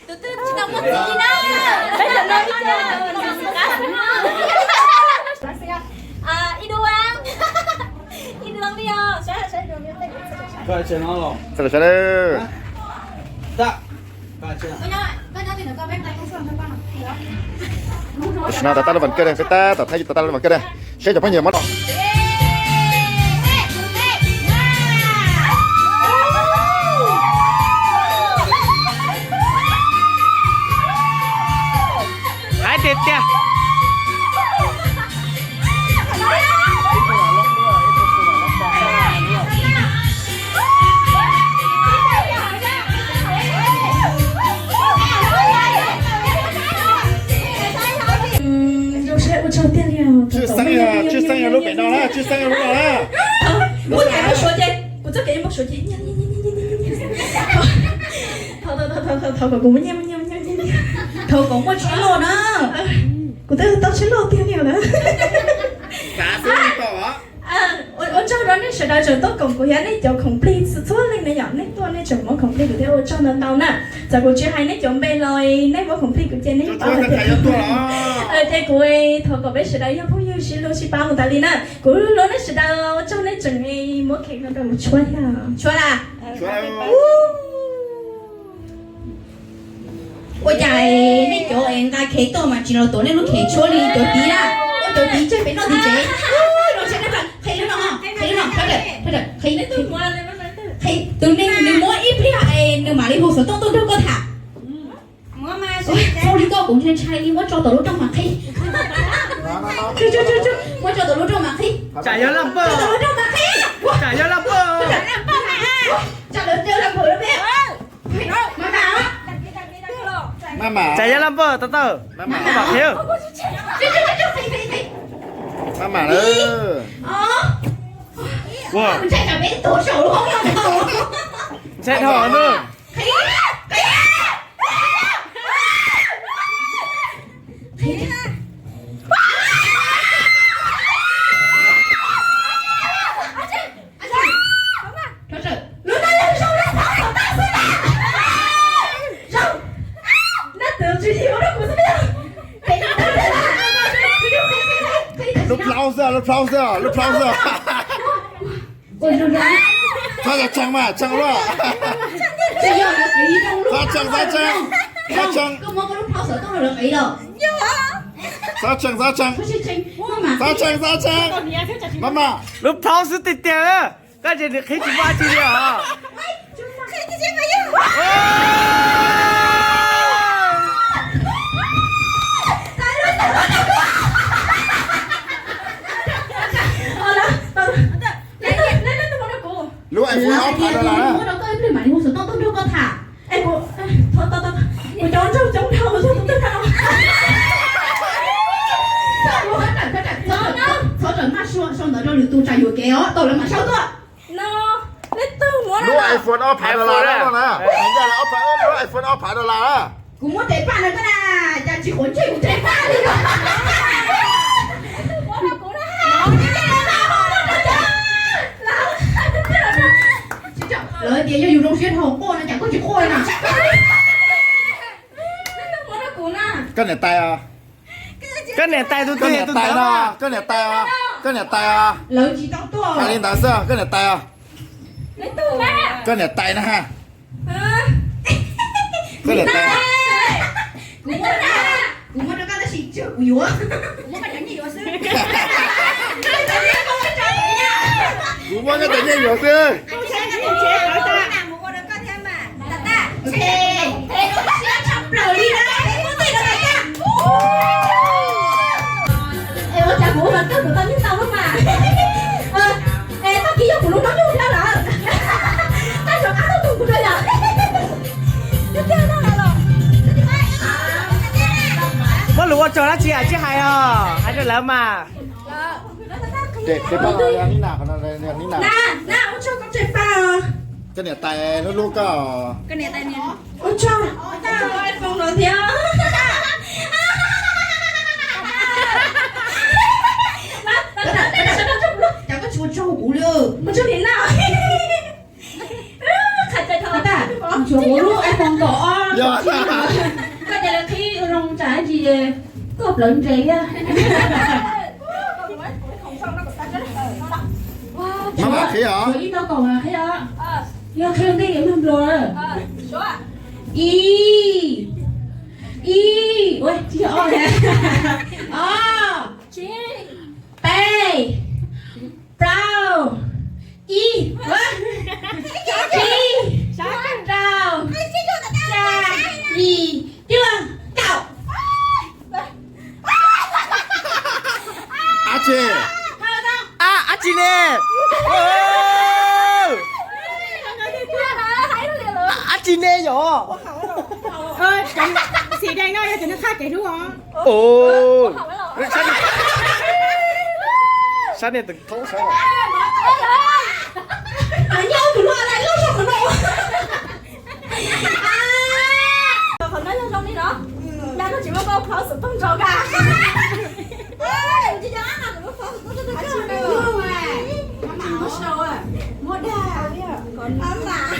Tus twg tsis tau muaj txiv na? Ib dua, ib dua li os. Tam no tab tom lub vas kawg, peb tab tom thaij tam no lub vas kawg, seb cov phooj ywg mob. Hais tiag tiag. Tshwj xeeb, tshwj xeeb yog lub pem no na, tshwj xeeb yog lub no na. Kuv txoj kev npau suav ces, kuv txoj kev npau suav ces, thov kom kuv muaj nyiaj, muaj nyiaj, muaj nyiaj, muaj nyiaj. Thov kom muaj tsheb loj na. Kuv twb tau tsheb loj tiag li na. Ua tsaug rau nej sawv daws tseem tuaj koom kuv thiab nej cov khoom plig txhua leej na yom, nej tuaj nej tseem muab khoom plig kuv thiab ua tsaug ntau ntau na. Txawm kuv tsis hais nej cov npe los nej muab khoom plig kuv ces nej paub hais tias, ces kuv thov kom peb sawv daws yog phooj ywg sib hlub sib pab mus tas li na. Kuv hlub nej sawv daws, ua tsaug nej tseem muab kheev rau kuv tshuab thiab. Tshuab las. Ua cas nej cov nqa kheev tuaj mas tsis los tuav nej lub kheev tshuab li cov tid na? Ua cov tid tseg pem noj tim tsev. Qhia lub no, qhia lub no, qhia, tus neeg nws muab ib pliag es nws mam li hu xov tooj tuaj nrog koj tham. Ua li koj kuv ntshai ntshai li, muab tso tom lub rooj mas qhib. Muab tso tom lub rooj mas qhib. Tsam yog laj npawg, tsam yog laj npawg. Maj mam, tsam yog laj npawg tau tawg. Maj mam qhib. Maj mam lawm. Ntshai dhau na. Lub plhaub xwb, lub plhaub xwb, lub plhaub xwb. Txhob tsees mas, tsees luaj. Txhob tsees, txhob tsees, txhob tsees. Txhob tsees, txhob tsees. Txhob tsees, txhob tsees. Mas mas. Lub plhaub xwb tiag tiag. Koj ces nws qhib tsis muaj dab tsi li os. Lub iPhone ob phav dollar na. Kuv cov nraug coob dhau, kuv tus twg tau. Txhob rawm, txhob rawm, maj sau ntawv rau lwm tus tsam yuam kev os, tau lawv mam sau tuaj. Lub iPhone ob phav dollar na. Lub iPhone ob phav dollar na. Kuv muab tes paj no koj na, cas tsis quav ntsej kuv tes paj li. Lawv tias yog yus zoo siab dhau quaj no cas koj tsis quaj na. Koj niam tais os. Koj niam tais tus twg, tus ntawd no. Koj niam tais os, koj niam tais os. Lawv tsis tau tuaj. Hais li ntawd xwb, koj niam tais os. Koj niam tais na ha. Koj niam tais. Kuv muab rau koj tab sis tsis yog kuv yuav. Kuv muab koj cov nyiaj yuav xwb. Es ua cas kuv ua tau kuv tau nyiaj tau lub mas. Es tag kis yog kuv lub hnub nyoog thiab lawm. Tab sis qab tau tus kuv rau yom. Muab lus ua tsaug dab tsi hais tsis hais os, hais rau lawv mas. Koj niam tais hlub hlub koj. Ua tsaug, ua tsaug iPhone no thiab. Cas koj tsis ua tsaug kuv li. Ua tsaug niam na. Qhov tas tsuas ua lub iPhone kaum ob. Koj cas lawv qhib zoo tsam dab tsi, koj plawv nres thiab. Maj mam qhib os. Ib tau kaum mas qhib os. Yog qhib ntej yog npluas. Ib, ib, ua tsis yog ob. Ob, peb, plaub, ib, tsib, rau, xya, yim, cuaj, kaum. Ab tsi, ab tsi ne, ab tsi ne yom. Xim dees no yog cov nws qhaj kev hlub os. Sab niag teem thaub sab. Qhov no yog zoo li no, yog koj tsis muaj koj phov xov tooj nrog koj. Muab dag, muab dag.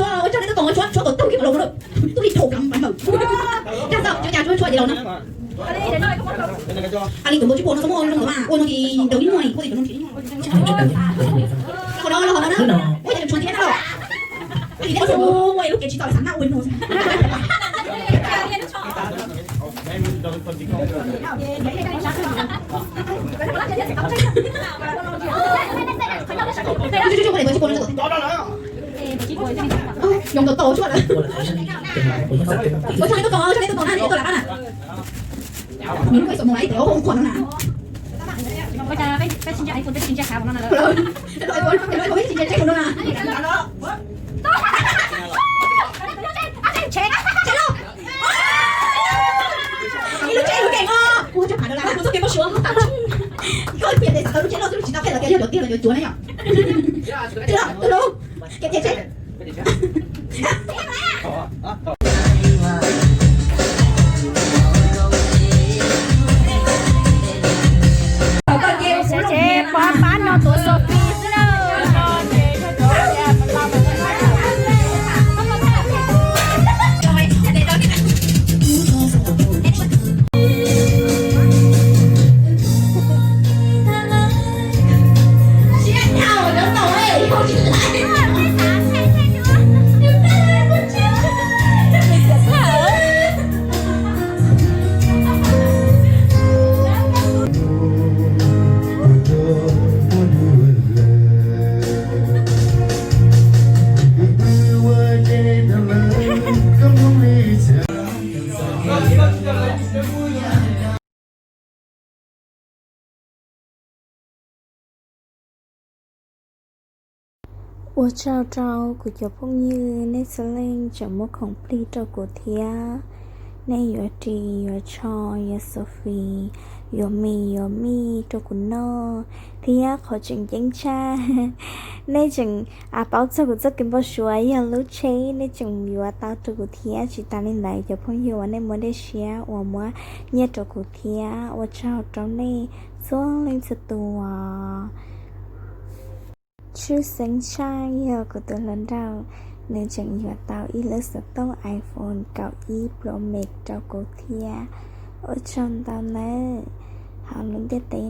Tshuav, ua tsaug nej tuaj koom, tshuav, tshuav tau tawg kiag kom laus no lawm. Tub li thaum kam pab npawm. Tag txaj cov cas tshuav tshuav ces laus no. Hais li tus npawb tsib puas no txhob muaj zoo ntawd mas ua no ces nraug li muaj kuj tsis zoo. Qhov no los qhov no na. Ua cas tshuav tsis na los. Ua lub kev tsis txaus xav na ua no. Yoov tau tau tshuaj lawm. Ua tsaug nej tuaj koom, ua tsaug nej tuaj koom na, nej tuaj lawm qab na. Nws lub ib xom mus ib tes ua qhuam no na. Ua cas peb, peb tsis ntsia iPhone, peb tsis ntsia khav mus no na. Peb tsis ntsia tseeb mus no na. Ib lub tseeb lub kev no, kuv tsis pom no las, kuv txoj kev npau suav. Koj piav tias xav tau lub tseeb loj xwb tsis tau qhia lawv tias yog cov tiag los cov cuav na yom. Twb los, twb los. Kev tiag tseeb. Ces pab no tus Sophie xwb na. Ua tsaug rau kuv cov phooj ywg, nej txhua leej tseem muab khoom plig rau kuv thiab. Nej yuav ris, yuav tsho, yuav Sophie, yuav mis, yuav mij rau kuv noj, thiab qhov tseem ceeb tshaj, nej tseem paub txog kuv txoj kev npau suav yog lub tsheb, nej tseem yuav tau rau kuv thiab. Tsis tas li ntawd, cov phooj ywg uas nej muab dej siab uas muab nyiaj rau kuv thiab, ua tsaug rau nej txhua leej txhua tus. Tshwj xeeb tshaj yog kuv tus hluas nraug, nws tseem yuav tau ib lub xov tooj iPhone kaum ib Pro Max rau kuv thiab. Ua tsaug ntau nawb. Hauv lub ntiaj teb